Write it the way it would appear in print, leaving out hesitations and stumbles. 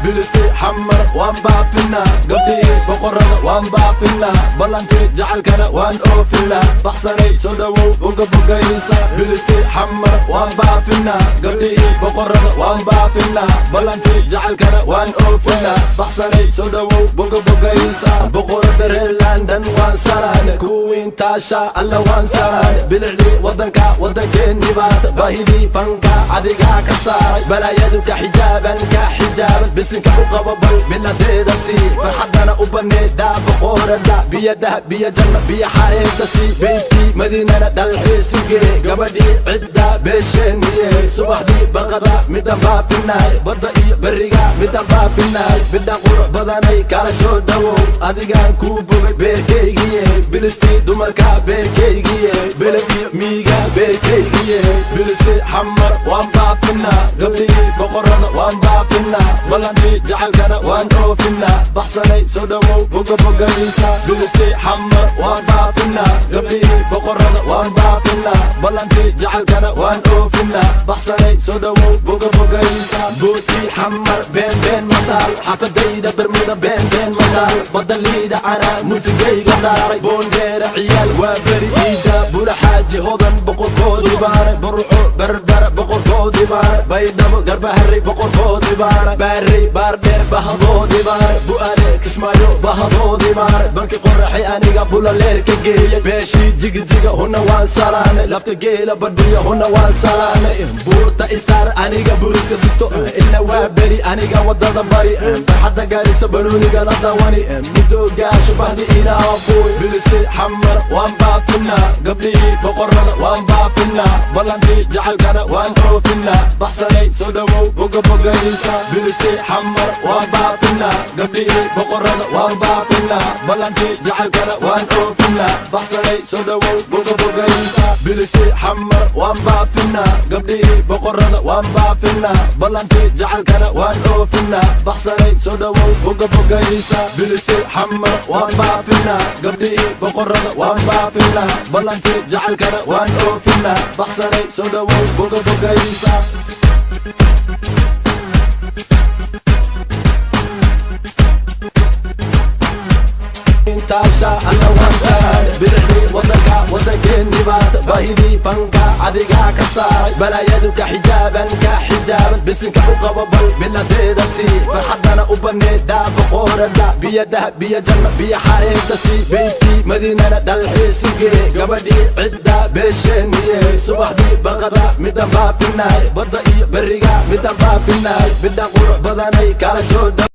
Bilisti Xamar waan baafinaa, gabdhihii boqorada waan baafinaa, ballantii jacaylkana waan oofinaa. Baxsanay, soo dhowow, boga bogaysa. Bilisti Xamar waan baafinaa, gabdhihii boqorada waan baafinaa, ballantii jacaylkana waan oofinaa. Baxsanay, soo dhowow, boga bogaysa. Boqorada reer London waan salaane, kuwiin taasha alla waan salaane. Bilicdii waddanka, waddankeennii baat, baahidii fanka adigaa ka saaray. Balaayadu ka xijaaban, ka xijaaban, bisinka u qabo, bal biladeeda sii, farxaddana u banee. Daa boqorada, biyo dahab, biyo janno, biyo xareeda sii. Beydkii Madiinana dalxiisugee, gabadhii cidda beesheeniye. Subaxdii barqada midaan baafinaay, badda iyo berriga midaan baafinaay. Bidhaan qurux badanay, kala soo dhowow, adigaan kuu bogay beerkaygiye. Bilistii dumarka beerkaygiye, beled iyo miiga beerkaygiye. Bilisti Xamar waan baafinaa, gabdhihii boqorada waan baafinaa, ballantii jacaylkana waan oofinaa. Baxsanay, soo dhowow, boga bogaysa. Bilisti Xamar waan baafinaa, gabdhihii boqorada waan baafinaa, ballantii jacaylkana waan oofinaa. Baxsanay, soo dhowow, boga bogaysa. Boodkii Xamar been been mataal, xaafadayda Bermuda been been mataal. Badaliida canaa muusigayga daaray, Boondheera ciyaal waa beri iida. Bula Xaaji Hodan boqorkoodii baare, Burco Berbera boqorkoodii baare, Baydhabo Garbaharey boqorkoodii baare, Baarey Baardheer bahadoodii baare, Bu'aale Kismaayo bahadoodii baare. Banki Qoraxay aniga bulaleerka geeyay, beeshii Jigijiga huna waan salaanay, lafta geela badhiya huna waan salaanay. Buurta isaar aniga buriska sito, ila waa beri aniga wadada bari. Farxadda Gaarisa banooniga la dawani, midoogaa shubahdi inaafuy. Bilisti Xamar waan baafinaa, gabdhihii boqorada waan baafinaa, ballantii jacaylkana waan oofinaa. Baxsanay, soo dhowow, boga bogaysa. Bilisti Xamar waan baafinaa, gabdhihii boqorada waan baafinaa, ballantii jacaylkana waan oofinaa. Baxsanay, soo dhowow, boga bogaysa. Bilisti Xamar waan baafinaa, gabdhihii boqorada waan baafinaa, ballantii jacaylkana waan oofinaa. Baxsanay, soo dhowow, boga bogaysa. Bilisti Xamar waan baafinaa, gabdhihii boqorada waan baafinaa, ballantii jacaylkana waan oofinaa. Baxsanay, soo dhowow, boga bogaysa. Taasha alla waan salaane, bilicdii waddanka, waddankeennii baat, baahidii fanka adigaa ka saaray. Balaayadu ka xijaaban, ka xijaaban, bisinka u qabo, bal biladeeda sii, farxaddana u banee. Daa boqorada, biyo dahab, biyo janno, biyo xareeda sii. Beydkii Madiinana dalxiisugee, gabadhii cidda beesheeniye. Subaxdii barqada midaan baafinaay, badda iyo berriga midaan baafinaay. Bidhaan qurux badanay, kala soo dhow.